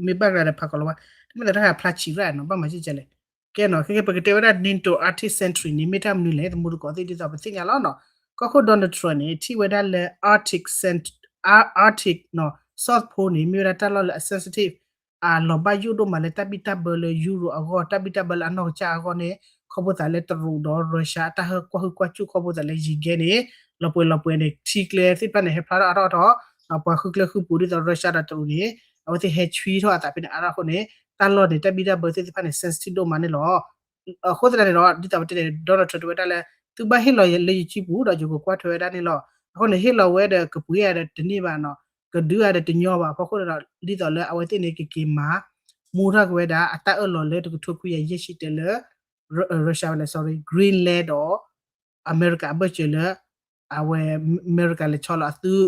မ့ၢ်ဘၣ်ကရၤဒီးဖးကီၢ်လီၤဝါ တမ့ၢ်သးတၢ်ဟးဖျါဆံးရၣ်နီၤ ဘၣ်မၤစၢၤကလဲၣ်. ကဲနီၤ ခဲခဲပကတဲဝဲဒၣ် NATO Arctic Century န့ၣ် မ့ၢ်တၢ်မနုၤလဲၣ် သမူတကိးသ့ၣ် ဒ်သိးပသ့ၣ်ညါလီၤနီၤ. ကီၢ်ခိၣ် Donald Trump န့ၣ် ထံၣ်ဝဲဒၣ်လၢ Arctic Cent-, Ar-, Arctic နီၤ South Pole န့ၣ် မ့ၢ်ဝဲဒၣ်တၢ်လီၢ်လၢအ sensitive အလီၤဘၣ်ယိၣ်ဒိၣ်မးလၢတၢ်ဘံၣ်တၢ်ဘၢလၢ Europe အဂီၢ် တၢ်ဘံၣ်တၢ်ဘၢလၢအနီၢ်ကစၢ်အဂီၢ်န့ၣ် ခီဖျိသးလၢတရူးဒီး Russia အတၢ်ဟဲကွၢ်ဟုၣ်ကွၢ်စူၣ်ခီဖျိသးလၢယံၤကဲန့ၣ် လီၤပှဲၤလီၤပှဲၤန့ၣ် ထံကျဲသ့ၣ်တဖၣ်န့ၣ် ဟဲဖျါထီၣ်အါထီၣ်အါထီၣ် ပှၤဃုကျဲဃုပူၤဒ်သိး Russia ဒီးတရူးန့ၣ် အဝဲသ့ၣ်ဟဲဆွံထီၣ်အသးဖဲန့ၣ်အါထီၣ်အဃိန့ၣ် တၢ်လီၢ်န့ၣ် တၢ်ဘံၣ်တၢ်ဘၢသ့ၣ်တဖၣ်န့ၣ် sensitive ဒိၣ်မးန့ၣ်လီၤ. အဃိသတးန့ၣ်ဒီး ဒ်သိးပတဲန့ၣ် Donald Trump တဲဝဲဒၣ်လၢ သုဘၣ်ဟ့ၣ်လီၤလၢယစုပူၤဒီးယကကွၢ်ထွဲဝဲဒၣ်န့ၣ်လီၤ. အဃိန့ၣ် ဟ့ၣ်လီၤဝဲဒီးကပှ့ၤဧါဒီးတန့ၢ်ဘၣ်နီၤ, ကဒုးဧါဒီးတညီဘၣ်အဖီခိၣ်န့ၣ်ဒီး ဒ်သိးလၢအဝဲသ့ၣ်န့ၣ် ကက့ၤမၤ မူထီၣ်က့ၤဝဲဒၣ် အတၢ်အၢၣ်လီၤလၢတကထိခွံကယၤယဲၢ်ဆံတၢလၢ Russia ဝဲလဲၣ် sorry Greenland ဒီး အမဲရကၤအဘၢၣ်စၢၤလၢ အဝဲ အမဲရကၤလဲၤဆီလီၤအသုး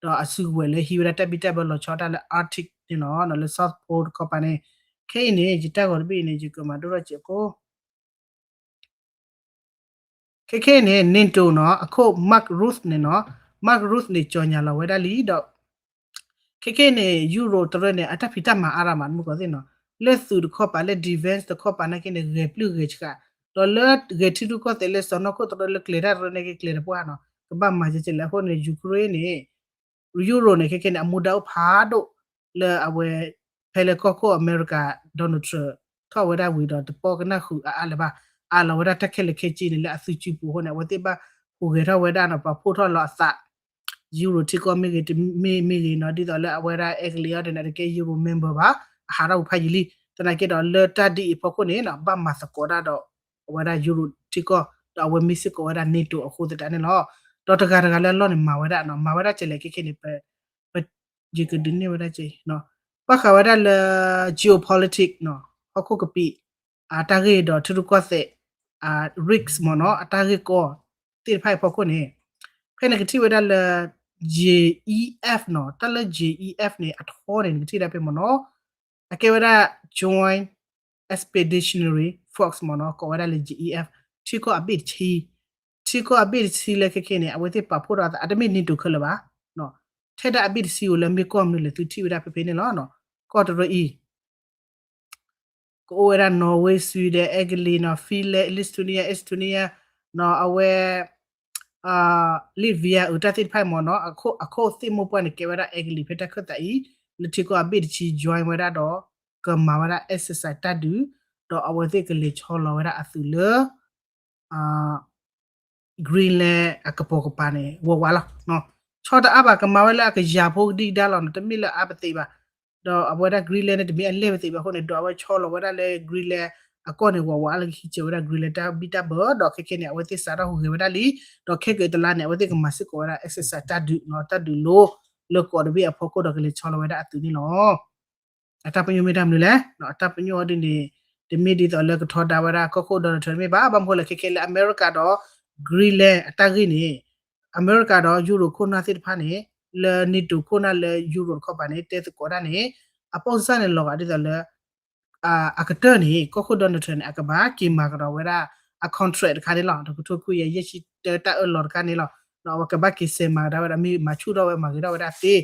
ဒီးအစုကဝဲၤလၢဟံးဝဲဒၣ်တၢ်ဘံၣ်တၢ်ဘၢလီၤဆီတၢ်လၢ Arctic န့ၣ်လီၤ, လၢ South Pole တခီပၤန့ၣ်. ခဲအံၤန့ၣ် ယတၢ်ဂီၤတဘ့ၣ်အံၤန့ၣ် ယကမၤဒိၣ်ထီၣ်စဲးဖိ ခဲခဲအံၤန့ၣ် NATO နီၤ အခိၣ် Mark Rutte န့ၣ်နီၤ, Mark Rutte န့ၣ် ကၠီၤညါလီၤဝဲဒၣ်လံဒီး ခဲခဲအံၤန့ၣ် Europe တရၢန့ၣ် အတၢ်ဖံးတၢ်မၤအါရၤမး တမုၢ်ကီၢ်သ့ၣ်နီၤ, လၢသုးတခီပၤ လၢ defense တခီပၤနာ်က့န့ၣ် ဂဲၤပျုၢ်ဂဲၤဆှး, ဒီးလၢဂဲၤထံရူၢ်ကီၢ်သဲးလၢစီၤနီၢ်ခိၣ်တရၢလၢကျဲၤတၢ်တရၢနာ်က့ ကျဲၤတပှၢ်နီၤ, ကဘၣ်မၤကဲကဲလဲၣ်. အဃိန့ၣ် Ukraine န့ၣ် Europe န့ၣ် ခဲခဲန့ၣ် အမူဒါအိၣ်ဖးဒိၣ်လၢအဝဲ ဖဲလၢကီၢ်ခိၣ်အမဲရကၤ Donald Trump ထီၣ်ဝဲဒၣ်ဝံၤဒီး တပီၢ်ကနၣ်ဃုာ်အါအါလၢၤဘၣ်, အးလီၤဝဲဒၣ်တၢ်ခဲလၢာ်ခဲဆ့န့ၣ် လၢအသုစုပူၤအဃိန့ၣ် အဝဲသ့ၣ်ဘၣ်ဟူးဂဲၤထီၣ်ဝဲဒၣ်နီၤ, ပာ်ဖှိၣ်ထီၣ်လီၤအသး Euro ထံကီၢ်မ့ၢ်ဂ့ၤ တမ့ၢ်မ့ၢ်ဂ့ၤနီၤ, ဒ်သိးလၢအဝဲဒၣ် Italy အီၤဒ်န့ၣ် တကဲ Euro member ဘၣ်, အဟးထီၣ်ပူၤဖးယံာ်လံ. သနာ်က့ဒီးလၢတၢ်ဒ်အံၤအဖီခိၣ်န့ၣ်နီၤ ဘၣ်မၤသကိးတၢ်ဒီး အဝဲဒၣ် Euro ထံကီၢ် ဒီးအဝဲမ့ၢ်စ့ၢ်ကီးဝဲဒၣ် NATO အဃိသတးန့ၣ်လီၤ. ဒီးတဂၤတဂၤလၢအလီၢ်န့ၣ် မၤဝဲဒၣ်နီၤ, မၤဝဲဒၣ်ကဲလဲၣ်ခဲခဲန့ၣ် ပ ပ ယကဒုးနဲၣ်ဝဲဒၣ်ကဲအံၤ ဘၣ်ဃးဝဲဒၣ်လၢ geopolitics နီၤ, ဟီၣ်ခိၣ်ကပံာ် အတၢ်ဂ့ၢ်ဒီးထံရူၢ်ကီၢ်သဲး အ risk မ့ၢ်နီၤ, အတၢ်ဂ့ၢ်ကီသ့ၣ်တဖၣ်အံၤအဖီခိၣ်န့ၣ် ဖဲနကထံၣ်ဝဲဒၣ်လၢ J E F နီၤ, တၢ်လၢ J E F န့ၣ် အထီန့ၣ် နကထံၣ်ဒၣ်ဖဲမ့ၢ်နီၤ, အကဲဝဲဒၣ် Joint Expeditionary Force မ့ၢ်နီၤ, ကိးဝဲဒၣ်လၢ J E F, ထံကီၢ်အဘ့ၣ်တဆံ, ထံကီၢ်အဘ့ၣ်တဆံလၢခဲခဲန့ၣ် အဝဲသ့ၣ်ပာ်ဖှိၣ်ထီၣ်အသး အတမ့ၢ် NATO ခဲလၢာ်ဘၣ်, ထဲဒၣ်အဘ့ၣ်တဆံဧိၤလၢမ့ၢ်ကီၢ်မနုၤလဲၣ် သုထံၣ်ဝဲဒၣ်ဖဲဖဲန့ၣ်လီၤ. ကီၢ်တရၢအံၤ ကအိၣ်ဝဲဒၣ် Norway, Sweden, Italy နီၤ, Finland, Lithuania, Estonia နီၤ, အဝဲ Latvia အတၢ်သ့ၣ်တဖၣ်မ့ၢ်နီၤ, အခိၣ်သ့ၣ်မိၢ်ပှၢ်န့ၣ် ကဲဝဲဒၣ် Italy ဖဲတၢ်ခၢၣ်သးအံၤ လၢထံကီၢ်အဘ့ၣ်တဆံ join ဝဲဒၣ်ဒီး ကမၤဝဲဒၣ် exercise တၢ်ဒုး, ဒီးအဝဲသ့ၣ်ကလဲၤဆီလီၤဝဲဒၣ်အသုးလၢ Greenland အကပိာ်ကပၤန့ၣ် ဝးဝးလီၤ. ဆီတအါဘၣ် ကမၤဝဲလၢအကယၤဖိကဒံကဒါလီၤနီၤ, တမ့ၢ်လၢအါပသ့ဘၣ်. ဒီးအဝဲဒၣ် Greenland န့ၣ် တမ့ၢ်အလဲၢ်ပသ့ဘၣ်အဃိန့ၣ် ဒီးအဝဲဆီလီၤဝဲဒၣ်လၢ Greenland အကီၢ်န့ၣ် ဝးဝးလၢကဟံးစၢၤဝဲဒၣ် Greenland တၢ်ဘံၣ်တၢ်ဘၢ, ဒီးခဲခဲန့ၣ် အဝဲသ့ၣ်စးထီၣ်ဟူးဂဲၤဝဲဒၣ်လံ, ဒီးခဲကတလါန့ၣ် အဝဲသ့ၣ်ကမၤစ့ၢ်ကီးဝဲဒၣ် exercise တၢ်ဒုးနီၤ, တၢ်ဒုးလိ လၢကီးတဘ့ၣ်အဖီခိၣ်ဒီးကလဲၤဆီလီၤဝဲဒၣ်အသုးန့ၣ်လီၤ. အတၢ်ပညိၣ်မ့ၢ်တၢ်မနုၤလဲၣ်, အတၢ်ပညိၣ်အီၤဒ်န့ၣ် တမ့ၢ်ဒ်သိးလၢကထီဒါဝဲဒၣ်ကီၢ်ခိၣ် Donald Trump တမ့ၢ်ဘၣ်, ဘၣ်မနုၤလဲၣ် ခဲခဲလၢအမဲရကၤဒီး Greenland အတၢ်ဂ့ၢ်န့ၣ် အမဲရကၤဒီး Europe ခိၣ်နၢ်သ့ၣ်တဖၣ်န့ၣ် လၢ NATO ခိၣ်နၢ်လၢ Europe တခီပၤန့ၣ် တဲသကိးတၢ်န့ၣ် အပိၢ်စၢ်န့ၣ်လီၤဂာ်ဒ်သိးလၢ အကတၢၢ်န့ၣ် ကီၢ်ခိၣ် Donald Trump န့ၣ် အကဘၣ်က့ၤမၤကဒီးဝဲဒၣ် အ contract တခါန့ၣ်လီၤ. တကထိခွံကယၤယဲၢ်ဆံတၢ တၢ်အၢၣ်လီၤတခါန့ၣ်လီၤ. ဒီးအဝဲကဘၣ်က့ၤစဲးမၤကဒါဝဲဒၣ် မ့ၢ်မၤဆူၣ်ထီၣ်ဝဲ မၤဂ့ၤထီၣ်ဝဲဒၣ်သ့,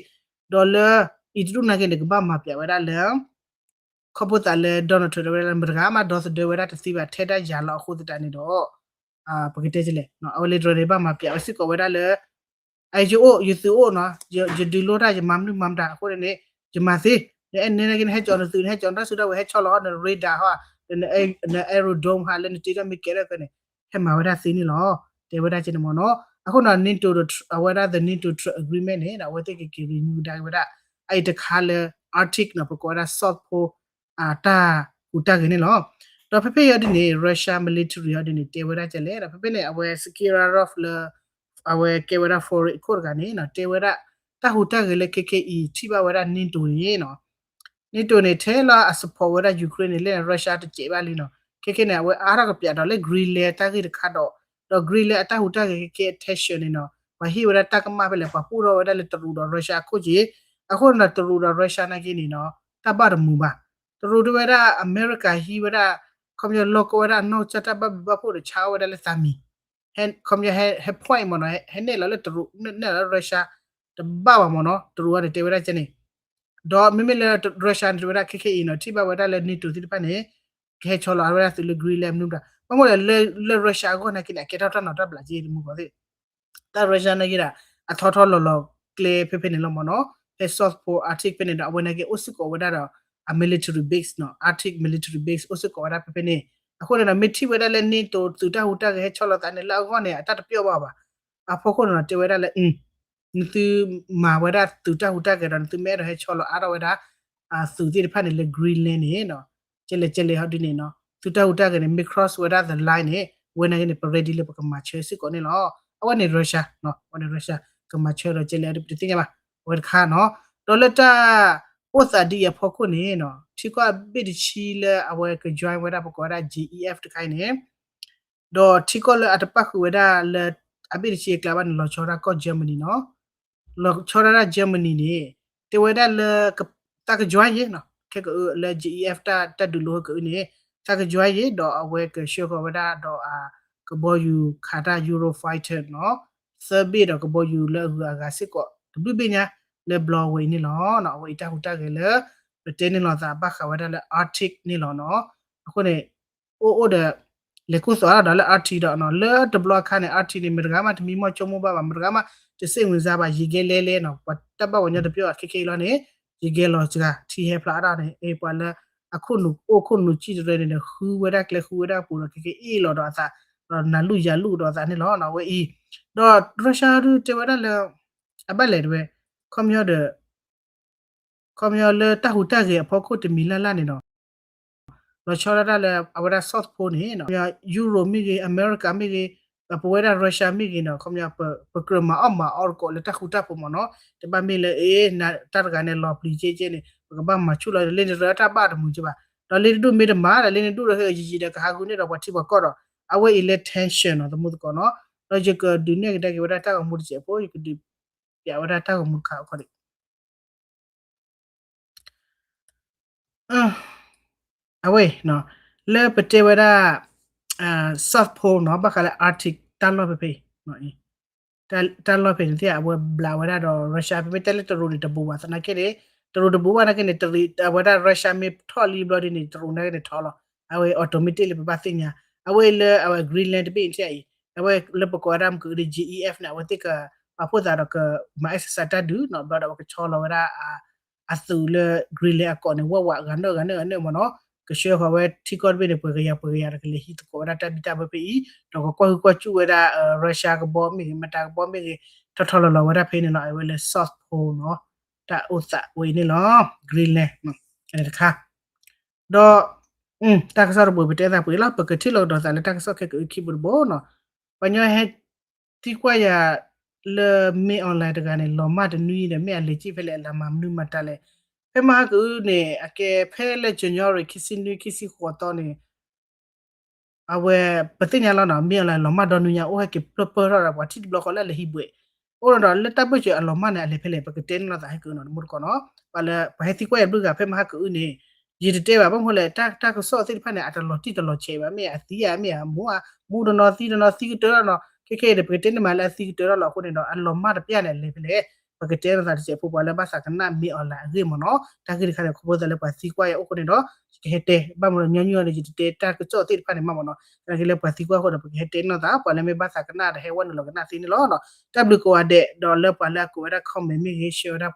ဒီးလၢ အံၤတဒူၣ်နာ်က့န့ၣ် ကဘၣ်မၤပျးဝဲဒၣ်လၢ ခီဖျိသးလၢ Donald Trump တဲဝဲဒၣ်လၢ မတဂၤမးဒီသဒၢဝဲဒၣ်တသ့ဘၣ် ထဲဒၣ်ယၤလီၤအဃိသတးန့ၣ်ဒီး ပကတဲလဲၣ် အဝဲလဲၤတရၢန့ၣ် ဘၣ်မၤပျးဝဲစ့ၢ်ကီးဝဲဒၣ်လၢ အယအိၣ် ယသုးအိၣ်နီၤ, ယဒုးလိတၢ် ယမၤမနုၤမၤမတၤအဃိန့ၣ် ယမၤသ့, နအဲၣ်န့ၣ်နာ်က့ နဟဲကၠီၤနသုး နဟဲကၠီၤနတၢ်စုတၢ်ဝဲၤ ဟဲဆီလီၤန radar ဟီ, န aerodrome ဟးလၢနတ့ထီၣ်မ့ၢ်ကဲထီၣ်ကဲန့ၣ် ဟဲမၤဝဲဒၣ်သ့န့ၣ်လီၤ. တဲဝဲဒၣ်ကဲန့ၣ်မ့ၢ်နီၤ. အဃိန့ၣ် NATO အဝဲဒၣ် the NATO Trump agreement န့ၣ် အဝဲသ့ၣ်ကက့ၤ renew ကဒါက့ၤဝဲဒၣ် အအံၤတခါလၢ Arctic နီၤ ပကိးဝဲဒၣ် South Pole အတၢ်ဟူးတၢ်ဂဲၤန့ၣ်လီၤ. ဒီးဖဲဖဲအံၤဒ်န့ၣ် Russia military အီၤဒ်န့ၣ် တဲဝဲဒၣ်ကဲလဲၣ်, ဒီးဖဲဖဲန့ၣ် အဝဲ Sakharov လၢ အဝဲကဲဝဲဒၣ် foreign ခိၣ်တဂၤန့ၣ် တဲဝဲဒၣ် တၢ်ဟူးတၢ်ဂဲၤလၢခဲခဲအံၤ ထံၣ်ဘၣ်ဝဲဒၣ် NATO န့ၣ်နီၤ NATO န့ၣ် ထဲလၢအ support ဝဲဒၣ် Ukraine န့ၣ် လၢ Russia တစဲးဘၣ်လံနီၤ. ခဲခဲန့ၣ် အဝဲအါထီၣ်ကပျးဒီးလၢ Greenland တၢ်ဂ့ၢ်တခါဒီး ဒီး Greenland အတၢ်ဟူးတၢ်ဂဲၤခဲခဲ tension န့ၣ်နီၤ ပှၤဟ့ၣ်ဝဲဒၣ်တၢ်ကမၣ်ဖဲလဲၣ် ပှၤပူၣ်ထီၣ်ဝဲဒၣ်လၢတရူးဒီး Russia အခိၣ်က့ၤ, အဃိန့ၣ်ဒီး တရူးဒီး Russia နာ်က့န့ၣ်နီၤ တၢ်ဘၣ်တမုာ်ဘၣ်. တရူးတဲဝဲဒၣ် အမဲရကၤဟံးဝဲဒၣ် ခီပညီလီၢ်ကီၢ်ဝဲဒၣ်အနီၢ်ကစၢ်တၢ်ဘၣ်ဘျုးဘၣ်ဖှိၣ်ဒီး ဆါအီၣ်ဝဲဒၣ်လၢသးမံၤ ခီပညီဟဲ ဟဲ point မ့ၢ်နီၤ ဟဲနဲၣ်လီၤလၢတရူး နဲၣ်လီၤလၢ Russia တဘၣ်ဘၣ်မ့ၢ်နီၤ တရူးအီၤန့ၣ် တဲဝဲဒၣ်ကဲန့ၣ် ဒီးမ့မ့ၢ်လၢ Russia န့ၣ် တဲဝဲဒၣ်ခဲခဲအံၤနီၤ ထံၣ်ဘၣ်ဝဲဒၣ်လၢ NATO သ့ၣ်တဖၣ်န့ၣ် ကဟဲဆီလီၤဝဲဒၣ်သုးလၢ Greenland မနုၤဘၣ် ဘၣ်မနုၤလဲၣ် လၢ Russia အဂီၢ်နာ်က့န့ၣ် အကဲထီၣ်တၢ်နီၤတၢ်ဘျးက့တမုာ်ကီးသ့ၣ် တၢ် Russia နာ်က့ဒီး အထီထီၣ်လီၤလီၤကျဲဖဲဖဲန့ၣ်လီၤမ့ၢ်နီၤ ဖဲ South Pole Arctic ဖဲန့ၣ်ဒီး အဝဲနာ်က့အိၣ်စ့ၢ်ကီးဝဲဒၣ်ဒီး အ military base နီၤ Arctic military base အိၣ်စ့ၢ်ကီးဝဲဒၣ်ဖဲဖဲန့ၣ် အဃိန့ၣ်ဒီး မ့ၢ်ထံၣ်ဝဲဒၣ်လၢ NATO သုးတၢ်ဟူးတၢ်ဂဲၤဟဲဆီလီၤသးန့ၣ် လၢအဂီၢ်န့ၣ် အတၢ်တပျီၣ်ဘၣ်ဘၣ် အဖီခိၣ်န့ၣ်ဒီး တဲဝဲဒၣ်လၢ အ နသုမၤဝဲဒၣ်သုးတၢ်ဟူးတၢ်ဂဲၤဒီး နသုမ့ၢ်အဲၣ်ဒိးဟဲဆီလီၤအါထီၣ်ဝဲဒၣ် သုးသ့ၣ်တဖၣ်န့ၣ်လၢ Greenland န့ၣ် ကဲလဲၣ်ကဲလဲၣ်ဟီဒ်န့ၣ်နီၤ သုးတၢ်ဟူးတၢ်ဂဲၤန့ၣ် မ့ၢ် cross ဝဲဒၣ် the line န့ၣ် ဝဲန့ၣ်က့န့ၣ် ပ ready လၢပကမၤဆၢစ့ၢ်ကီးန့ၣ်လီၤ. အဝဲန့ၣ် Russia နီၤ အဝဲန့ၣ် Russia ကမၤဆၢဒီးကဲလဲၣ်အဒ်ပတသ့ၣ်ညါဘၣ် အဝဲတခါနီၤ. ဒီးလၢတၢ်အိၣ်သးဒ်အံၤအဖီခိၣ်န့ၣ်နီၤ ထံကီၢ်အဘ့ၣ်တဆံလၢအဝဲက join ဝဲဒၣ်ပကိးဝဲဒၣ် G E F တခါအံၤန့ၣ် ဒီးထံကီၢ်လၢအတပၣ်ဃုာ်ဝဲဒၣ်လၢ အဘ့ၣ်တဆံအကျါဘၣ်န့ၣ် လီၤဆီဒၣ်ကီၢ် Germany နီၤ. လီၤဆီဒၣ်တၢ် Germany န့ၣ် တဲဝဲဒၣ်လၢ သးက join ယဲနီၤ ခဲကအုလၢ G E F တၢ်ဒုးလိဟဲကအုန့ၣ် သးက join ယဲ ဒီးအဝဲကဆှၢဃီၤဝဲဒၣ်ဒီး ကဘီယူၤခးတၢ် Eurofighter နီၤ သၢဘ့ၣ်ဒီးကဘီယူၤလၢအဂုၤအဂၤစ့ၢ်ကီး တဘျုးဘ့ၣ်ညါ လၢဘျီဝဲအံၤန့ၣ်လီၤ. အဝဲအံၤတၢ်ဟူးတၢ်ဂဲၤလၢ ပတဲန့ၣ်လီၤသးဘၣ်ဃးဝဲဒၣ်လၢ Arctic န့ၣ်လီၤနီၤ. အဃိန့ၣ် အိၣ်အိၣ်ဒီး လဲၤကိၢ်သီၣ်ဒီးလၢ Arctic ဒီးနီၤ လၢတဘျီအခါန့ၣ် Arctic န့ၣ် မတဂၤမးတမံမီၢ်ဆိကမိၣ်ဘၣ်ဘၣ် မတဂၤမး တစိတ်ဝင်စားဘၣ် ယဂဲၤလဲၤလဲၤနီၤ ပှၤတၢ်ဘၣ်ပှၤကညီတပျီၢ်အခဲခဲအံၤလီၤန့ၣ် ယဂဲၤလီၤစှၤ ထံဟဲဖျါအါထီၣ်န့ၣ် ပှၤလၢ အခိၣ်နူာ်အိၣ်ခိၣ်နူာ်စံၣ်တရၢန့ၣ်ဒီး ဃုဝဲဒၣ်ကျဲဃုဝဲဒၣ်ပူၤဒီး ခဲက့အ့ၣ်လီၤဒီးအသး ဒီးနၤလူၢ်ယၤလူၢ်ဒီးအသးန့ၣ်လီၤ အဝဲအံၤ ဒီး Russia ဒုးတဲဝဲဒၣ်လၢ အဘၣ်လဲၣ်တဝဲ ခီပညီဒီး ခီပညီလၢတၢ်ဟူးတၢ်ဂဲၤအဖီခိၣ်တမံၤလၢ်လၢ်န့ၣ်ဒီး လီၤဆီဒၣ်တၢ်လၢအဝဲဒၣ် South Pole န့ၣ် Europe မ့ၢ်ဂ့ၤ America မ့ၢ်ဂ့ၤ ပဝဲဒၣ် Russia မ့ၢ်ဂ့ၤနီၤ ခီပညီ ပကြၢးမၤအီၣ်မၤအီတကိးလၢတၢ်ဃူတၢ်ဖိးမ့ၢ်နီၤ တဘၣ်မ့ၢ်လၢ အ့ တၢ်တဂၤန့ၣ် လီၤပျံၤကဲကဲန့ၣ် ပကဘၣ်မၤဆူၣ်လီၤ လ့န့ၣ်ရၢတၢ်ဘၣ်တမုာ်ကဲဘၣ် ဒီးလ့တဒူၣ်မ့ၢ်တမၤဒီး လ့န့ၣ်ဒူၣ်ဒီးဟဲယံာ်ယံာ်ဒီးကဟးဂူာ်န့ၢ်ဒီးပှၤထံပှၤကီၢ်ဒီး အဝဲအံၤလၢ tension နီၤ သမူသကိးနီၤ ဒီးယကဒုးနဲၣ်ကဒါက့ၤဝဲဒၣ်တၢ်ဂီၤမူတစဲးဖိ ယကဒုး ပျးဝဲဒၣ်တၢ်ဂီၤမူတခါအခီဒံး အဝဲ လၢပတဲဝဲဒၣ် South Pole နီၤ ဘၣ်ဃးလၢ Arctic တၢ်လီၢ်ဖဲဖဲအံၤ တၢ်လီၢ်ဖဲန့ၣ်သ့ၣ် အဝဲဘျးဝဲဒၣ်ဒီး Russia ဖဲမ့ၢ်တဲလၢတရူးန့ၣ်တဘူးဘၣ်သနာ်က့န့ၣ် တရူးတဘူးဘၣ်နာ်က့န့ၣ် အဝဲဒၣ် Russia မ့ၢ်ထီၣ်လံဘျီဒ်န့ၣ် တရူးနာ်က့န့ၣ်ထီၣ်လီၤ အဝဲ automatic လၢပဘၣ်သ့ၣ်ညါ အဝဲအံၤလၢအဝဲ Greenland တဘ့ၣ်အံၤထံၣ်အံၤ အဝဲလၢပကိးဝဲဒၣ်မ့ၢ်ကဒုး G E F န့ၣ် အဝဲသ့ၣ်က ပာ်ဖှိၣ်သးဒီးကမၤ exercise တၢ်ဒုးနီၤ ဘျီဒီးအဝဲကဆီလီၤဝဲဒၣ် အသုးလၢ Greenland အကိာ်န့ၣ် ဝးဝးဂၤနၢၣ်ဂၤနၢၣ်ဂၤနၢၣ်မ့ၢ်နီၤ ကဆှၢဃီၤဝဲထံကီၢ်တဘ့ၣ်န့ၣ် ပှဲၤကယၤပှဲၤကယၤဒီးကလဲၤဟံးသကိးဝဲဒၣ်တၢ်ဘံၣ်တၢ်ဘၢဖဲအံၤ ဒီးကကွၢ်ဟုၣ်ကွၢ်စူၣ်ဝဲဒၣ် Russia ကဘီမ့ၢ်ဂ့ၤ မတၤကဘီမ့ၢ်ဂ့ၤ ထီၣ်ထီၣ်လီၤလီၤဝဲဒၣ်ဖဲန့ၣ်လီၤ အဝဲလၢ South Pole နီၤ တၢ်အိၣ်သးဝဲအံၤန့ၣ်လီၤ Greenland တခါ ဒီး တၢ်ကစီၣ်တဘိပတဲသးပှ့ၤလီၤ ပကထံၣ်လိာ်ကဒီးသးလၢတၢ်ကစီၣ်ခဲကအုခံဘိတဘိနီၤ ပှၤညီဟဲသံကွၢ်ယၤလၢ မင်းအောင်လှိုင် တဂၤန့ၣ် လီၤမၢ်တနွံဒီး မ့ၢ်အလဲၤက့ၤဖဲလဲၣ် အလၢမၤမနုၤမၤတၢ်လဲၣ် ဖဲမဟါကအုန့ၣ် အကဲဖဲလၢ January ခံဆံနွံ ခံဆံဃိးသီန့ၣ် အဝဲ ပသ့ၣ်ညါလီၤနီၤ မင်းအောင်လှိုင် လီၤမၢ်ဒီနွံညါ အိၣ်ဟဲက့ၤပၢၢ်ပၢၢ်ထီၣ်ဒီး ပှၤထံၣ်တဘျီဃီလၢအလဲၤဟံးဘှဲး အိၣ်ဒီး လၢတၢ်ဘၢၣ်စၢၤအလီၤမၢ်န့ၣ် အလဲၤဖဲလဲၣ် ပကတဲန့ၣ်လီၤသးဟဲကအုနီၤ တမူတကိးနီၤ ပှၤလၢ ပှၤဟဲသံကွၢ်ယၤဘျုးဂၤ ဖဲမဟါကအုန့ၣ် ယတတဲဘၣ် ဘၣ်မနုၤလဲၣ် တၢ်ကစီၣ်သ့ၣ်တဖၣ်န့ၣ် အတလီၤတံၢ်တလီၤဆဲးဘၣ် မ့ၢ်အသံဧါ မ့ၢ်အမူဧါ မူတနီၤသံတနီၤသံကတၢၢ်ထီၣ်နီၤ ခဲခဲအံၤဒီး ပကတဲန့ၣ်မးလၢအသံကတၢၢ်ထီၣ်လီၤ အဃိန့ၣ်ဒီး အလီၤမၢ်တပျၢ်န့ၣ် အလဲၤဖဲလဲၣ် ပကတဲလိာ်သးတစဲးဖိ ပှၤလၢဘၣ်သးကနၣ် မင်းအောင်လှိုင် အဂ့ၢ်မ့ၢ်နီၤ တၢ်ဂ့ၢ်တခါန့ၣ် ခီဖျိသးလၢပှၤသံကွၢ်ယၤအိၣ်အဃိန့ၣ်ဒီး ယကဟဲတဲ ဘၣ်မနုၤညီနုၢ်အံၤဒီး ယတတဲတၢ်ကစီၣ်သ့ၣ်တဖၣ်န့ၣ်မးမ့ၢ်နီၤ သနာ်က့လၢပှၤသံကွၢ်အဃိဒီး ပကဟဲတဲန့ၣ်လီၤသး ပှၤလၢမ့ၢ်ဘၣ်သးကနၣ်ဒီး ဟဲဝဲနုာ်လီၤကနၣ်သ့န့ၣ်လီၤ တၢ်ဘျုးကိးဂၤဒဲး ဒီးလၢပှၤလၢအကွဲးဝဲဒၣ် comment မ့ၢ်ဂ့ၤ share ဝဲဒၣ်